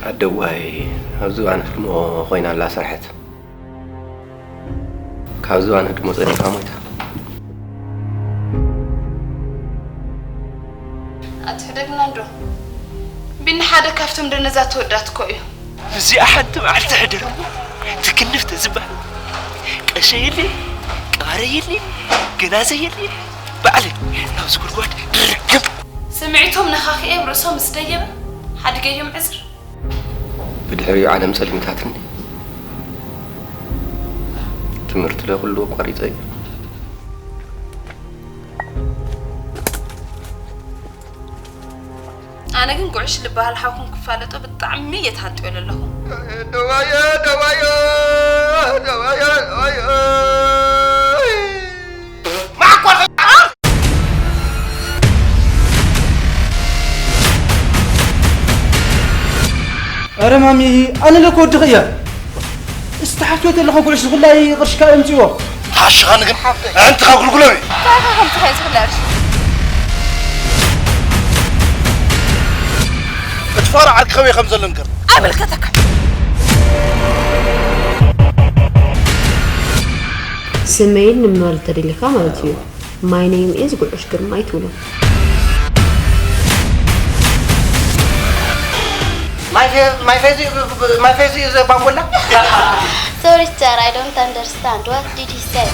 ኣደዋይ፣ ኣብ ዝባን ህድሞ ኮይና ኣላ ስርሐት። ካብ ዝባን ህድሞ ጸዲፋ ሞይታ። ኣትሕደግና እንዶ። ቢኒ ሓደ ካብቶም ደነዛት ተወዳት እኮ እዩ። እዚኣ ሓንቲ መዓልቲ ሕደር እሞ ትክንፍ ተዝበሃል። ቀሸ የለ፣ ቀባረ የለ፣ ገናዘ የለ። ባዕለ ናብዚ ጉድጓድ ድርግም። ስምዒቶም ነኻኺኤ ርእሶም ምስ ደየበ ሓድገዮም ዕዝር። ብድሕሪኡ ዓለም ጸሊምታትኒ። ትምህርቲ ለ ኩሉ ኣቋሪጸ እዩ። ኣነ ግን ጉዕሽ ልበሃል ሓውኩም ክፋለጦ ብጣዕሚ እየ ተሃንጥዮ ዘለኹ። ደዋየ፣ ደዋየ፣ ደዋየ፣ ደዋየ። ኧረ ማሚ፣ ኣነ ለኮ ወድኺ እያ። እስቲ ሓፍትዮ ተለኹ ጉዕሽ ዝኹላይ ቅርሽካ የምፅዎ። ሓሽኻ ንግን ሓፍተይ። ኣንትኻ ጉልጉሎ እየ። እንታይ ኢኻ ከምዚ ከይ ዝኽለር? እቲ ፋራ ዓርኪ ከመይ ከም ዘሎ ንገር። ኣይምልከተካን። ስመይን ንምባል ተደሊኻ ማለት እዩ። My name is ጉዑሽ ግርማይ ትብሎ። My face, my face, my face is a bambola. Sorry, sir, I don't understand. What did he say?